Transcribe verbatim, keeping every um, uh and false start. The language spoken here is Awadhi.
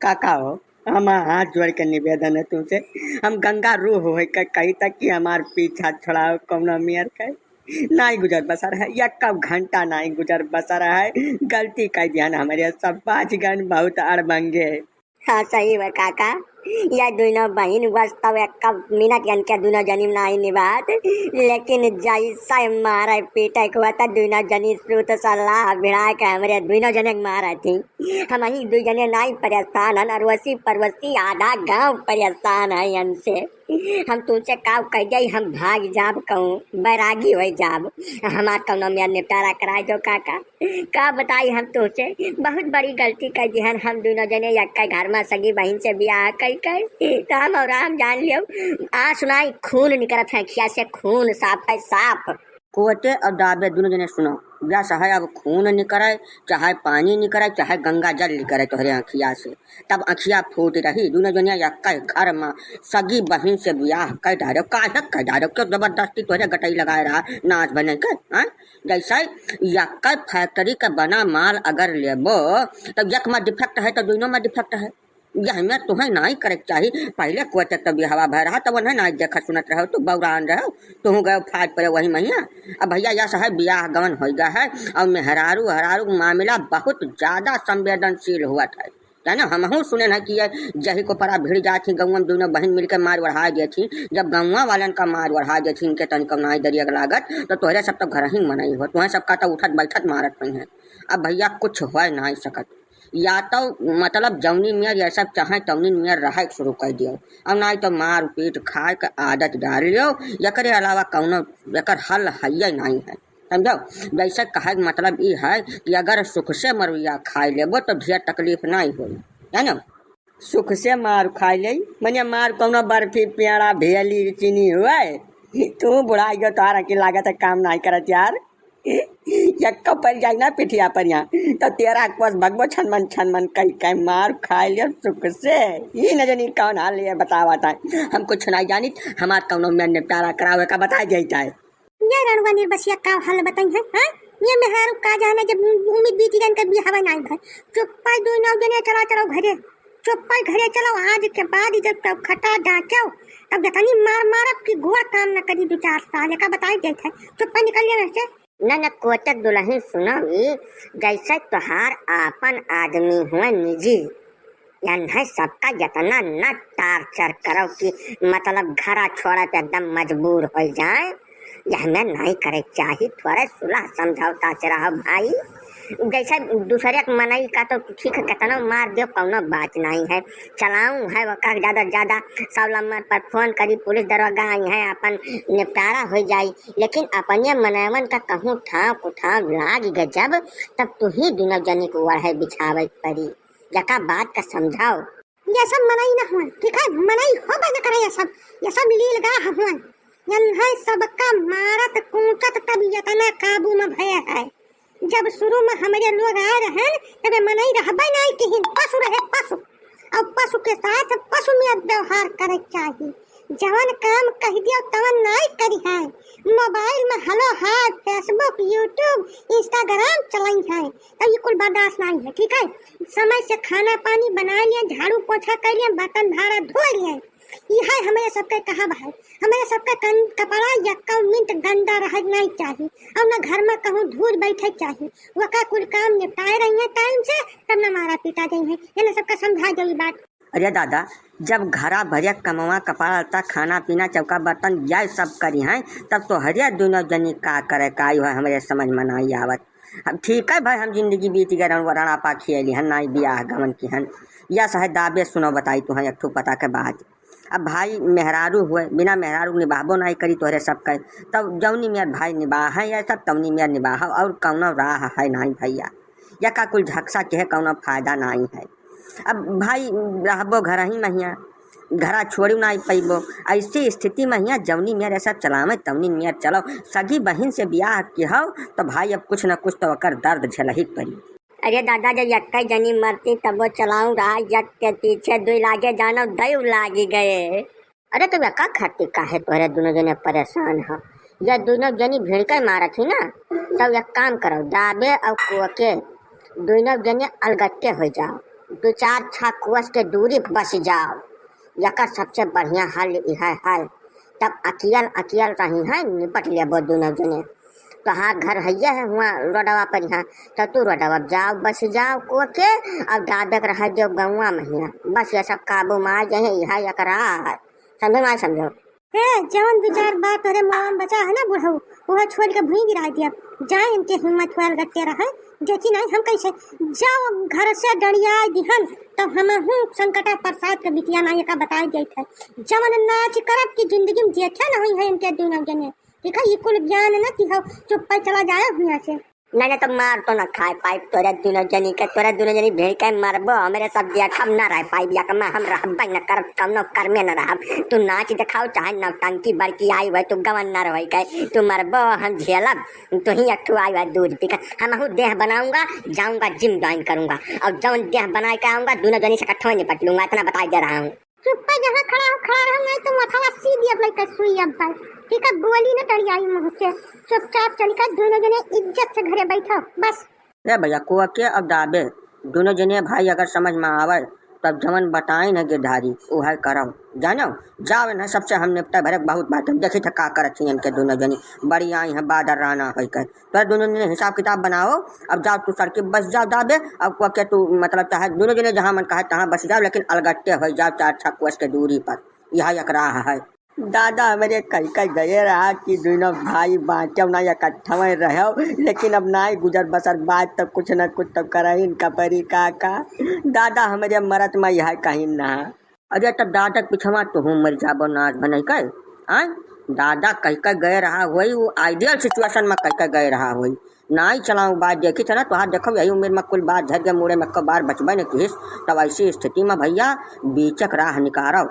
काका हो, हमार हाथ जोड़ के निवेदन है तुमसे, हम गंगा रूह होय के कही तक कि हमार पीछा छोड़ाओ कौनो मेर के। नाई गुजर बसर है, यक्का घंटा नाई गुजर बसर है, गलती कर दिहन हमरे सब बाझ गन बहुत अड़बंगे। हाँ, सही बा काका, या दुनो बहिन बस तब एक मिनट इनके दुनो जनी नाई निभात, लेकिन जैसे मारे पीटे के हुआ त दुनो जनी सूत सलाह भिड़ा के हमरे दुनो जने के मारा थी। हम ही दुई जने नाई परेशान हन, अड़ोसी पड़ोसी आधा गांव परेशान है इनसे। हम तुमसे काव कह जाई, हम भाग जाब, कहूँ बैरागी हो जाब, हमार कौनो मेर निपटारा कराए दो काका। का बताई हम तोसे, बहुत बड़ी गलती कर दिहन हम दुनो जने, यक्का घर में सगी बहिन से बियाह कई कई। राम और राम जान लियो, आंसू नाई खून निकरत है अखिया से, खून साफ है साफ। कोटे और दाबे दुनो जने सुनो, या चाहे अब खून निकरे, चाहे पानी निकरे, चाहे गंगा जल निकरे तोहरे अखिया से, तब अखिया फूट रही। दुनो जने यक्का घर में सगी बहिन से बियाह कर डारो, काहे कर डारो, क्यों जबरदस्ती तोहरे गटई लगाए रहा नाच बने के, हाँ? जैसे यक्का फैक्ट्री के बना माल अगर लेबो, तो यक में डिफेक्ट है, तो दुनो में डिफेक्ट है। यह में तुहें नाई करे के चाही। पहले कोटे तो बियाहवा भय रहा, तब उन्हें नाई देखत सुनत रहो, तू बौरान रहो, तुहूँ गयो फाट पड़े वही महिया। अब भैया, यह है बियाह गवन हो गया है, और मेहरारू हरारू मामला बहुत ज्यादा संवेदनशील हुआ था। जाने, हमहू सुने न कि ये जही को परा भिड़ जात ही, गौवा में दुनो बहिन मिलके मार ओढ़ा देत ही। जब गौवा वालन का मार ओढ़ा देत ही, इनके तनिको नाई दरिया के लागत, तो तोहरे सब तो घर ही मनई हो, तुहें सबका तो उठत बैठत मारत हुई हैं। अब भैया, कुछ होय नाई सकत, या तो मतलब जौनी मेर ये सब चाहे तौनी मेर रहे शुरू कर दियो, और नाई तो मार पीट खाए के आदत डाल लियो। एकरे अलावा कौनो एकर हल हइये नाई है। समझो, जैसे कहे के मतलब ई है कि अगर सुख से मरुइया खाए लेबो तो ढेर तकलीफ नाई होई, है ना? सुख से मार खाए ले, मने मार कौनो बर्फी, पेड़ा, भेली, चीनी हुए, तू बुढ़ाई गयो, तोहरा की लागत है काम नाई करत यार। यक्का पड़ जाई ना पिठिया पर यहाँ, तो तेरा कोस भगबो छनमन छनमन कई कई मार खाए ले सुख से। ई न जानी कौन हाल ये बतावा था, हम कुछ नाई जानित, हमार कौनो मेर निपटारा करावे का बता जाता है। ये रणवा निर्बसिया का हाल बताई है, हाँ? ये मेहरारू का जाने जब उम्मीद बीत गन के बियाहवा नाई भय। चुप्पा दुनो जने चला चलो घरे, चुप्पा घरे चलो। आज के बाद जब तब खटा डांचो, तब जतनी मार मारब कि गोड़ काम न करी दो चार साल, का बताई देत है। चुप्पा निकल ले वैसे। न, न, कोटक दुलहिन सुनो ई, जैसे तोहार आपन आदमी हुए निजी, यन्हे सबका यतना न टार्चर करो कि मतलब घरा छोड़े पे एकदम मजबूर हो जाए। यहने नहीं करे चाही, थोड़े सुलह समझौता से रहो भाई। जैसे दूसरे के मनई का तो ठीक है, केतनो मार दियो, कौनो बात नहीं है। चलाऊ है, वका ज्यादा से ज्यादा सौ नंबर पर फोन करी, पुलिस दरोगा आई है, अपन निपटारा हो जाई। लेकिन अपने मनैवन का कहूँ ठाव कुठाव लाग गए जब, तब तू ही दुनो जनी को ओढ़े बिछावे पड़ी। यका बात का समझाओ। ये सब मनई न हुआ, ठीक है, मनई हो बन करे ये सब, ये सब लीलगाह हुआ। यन्हे सबका मारत कूचत तब यतना काबू में भय है। जब शुरू में हमरे लोग आए रहन, तबे मनई रहबे नाई किहिन, पशु रहे पशु। और पशु के साथ पशु में व्यवहार करे के चाही। जवन काम कह दियो तवन नाई करी है। मोबाइल में हेलो हाय, Facebook, YouTube, Instagram चलाई है, तो ये कुल बर्दाश्त नाई है, ठीक है। समय से खाना पानी बना लिए, झाड़ू पोछा कर लिए, बर्तन भाड़ा धो लिए। यह हमरे सबके कहा है, हमरे सबके कन-, कपड़ा यक्का मिनट गंदा रहे नहीं चाही, और न घर में कहूँ धूल बैठे चाही। वका कुल काम निपटाए रही है टाइम से, तब न मारा पीटा गई है। ये न सबका समझा गई बात। अरे दादा, जब घरा भरिया कमवा, कपड़ा लत्ता, खाना पीना, चौका बर्तन, यह सब करी हैं, तब तोहरे दुनो जनी का करे का, यो है हमरे समझ में नाई आवत। अब ठीक है भाई, हम जिंदगी बीत गए, रन वरण आपा खियली हन, नाई बियाह गवन की हन। या सहे दाबे सुनो, बताई तुहें एक ठो पता के बात। अब भाई मेहरारू हुए, बिना मेहरारू के निभाबो नाई करी तोहरे सब कहे। तब जौनी मेर भाई निबाह है या सब तौनी मेर निबाह, और कौनो राह है नाई भैया। या का कुल झकसा के है, कौनो फायदा नाई है। अब भाई रहबो घर ही महिया, घरा छोड़ी नाई पैबो। ऐसी स्थिति में हिया जौनी मेर ऐसा चलावे तौनी मेर चलो। सगी बहिन से बियाह के हो तो भाई अब कुछ न कुछ तो ओकर दर्द झेलही के पड़ी। अरे दादा, जब यक्का जनी मरती तब वो चलाऊ रहा, यक के पीछे दुई लागे जानो दयु लागी गए। अरे तो यक्का खातिर काहे तोहरे दुनो जने परेशान हो? ये दुनो जनी भिड़ के मारत ही ना, तो एक काम करो, दाबे और कोके दुनो जने अलगट्टे हो जाओ। दो चार छः कोस के दूरी बस जाओ, यकर सबसे बढ़िया हल इहै है। तब अकियल अकियल रही है, निपट लेबो दुनो जने। तोहार घर हइये है हुआँ रोडवा पर यहाँ, तो तू रोडवा जाओ, बस जाओ को के, अब दाबे के रह देव गौवा में हियाँ। बस ये सब काबू में आ जाए, इहै यकरा है। समझो ना, समझो। ए, जवन विचार बा तोरे मुँह में बचा है ना बुढ़ऊ, उहे छोड़ के भुई गिरा दिया। जाए इनके हिम्मत होल गट्टे रहे, देखी नहीं हम कैसे। जाओ घर से डरिया दिहन, तब हम हूँ संकटा प्रसाद के बिटिया ना एका बताए देत है। जवन नाच करब की जिंदगी में देखे न हुई है इनके दुनो जने। ठीक है, ये कुल ज्ञान न दिहो, चुप्पे चला जाए हुआँ से। नहीं, नहीं, तो मार तो न खाए पाइब तोरे दुनो जनी के, तोरे दुनो जनी भिड़ के मरबो, हमरे सब देखब न रह पाइब, या कमा हम रहबे न करब, कौनो कर्मे न रहब। तू नाच देखाओ, चाहे नौटंकी बड़की आई हुए, तू गवर्नर होई के, तू मरबो, हम झेलब, तू ही एक ठो आई हुए दूध पी के। हमहू देह बनाऊंगा, जाऊंगा gym join करूंगा, और जौन देह बनाए के आऊंगा, दुनो जनी से इकट्ठे निपट लूंगा, इतना बताई दे रहा हूँ। चुप्पे जहाँ खड़ा हो, खड़ा रहो, नहीं तो माथवा सी दिया भाई का सुई अब भाई। ठीक है, बोली न टड़ियाई मुँह से। चुपचाप चल कर दुनो जने इज्जत से घरे बैठो, बस। ए भैया, को के अब दाबे, दुनो जने भाई अगर समझ में आवे, तब जवन बताई न गिरधारी, उहै करो। जानो, जाओ इन्हें सबसे हम निपटे भरे बहुत बात है। देखी थे का करत ही इनके दुनो जनी, बड़ी आई हैं बादर राना होई के। तोरा दुनो जने हिसाब किताब बनाओ, अब जाओ तू सड़के बस जाओ दाबे, अब को के तू मतलब चाहे दुनो जने जहाँ मन कहे तहाँ बस जाओ, लेकिन अलगट्टे हो जाओ चार छः कोस के दूरी पर, यह एक राह है। दादा हमरे कह कह गए रहा कि दुनो भाई बाँटो ना, इकट्ठा में रहो, लेकिन अब ना ही गुजर बसर बात तो कुछ न कुछ तो करहिन का परी काका। दादा हमरे मरत में यह कहीं ना। अरे तब दादा के पिछवा तोहू मर जाबो नाच बनाई के। आय, दादा कह के गए रहा होई, वो ideal situation में कह के गए रहा होई। नाई चलाऊं बात देखी थे ना, तोहार देखो यही उम्र में कुल बात झर के मुड़े में एको बार बचबे न किहिस। तब ऐसी स्थिति में भैया बीचक राह निकारो।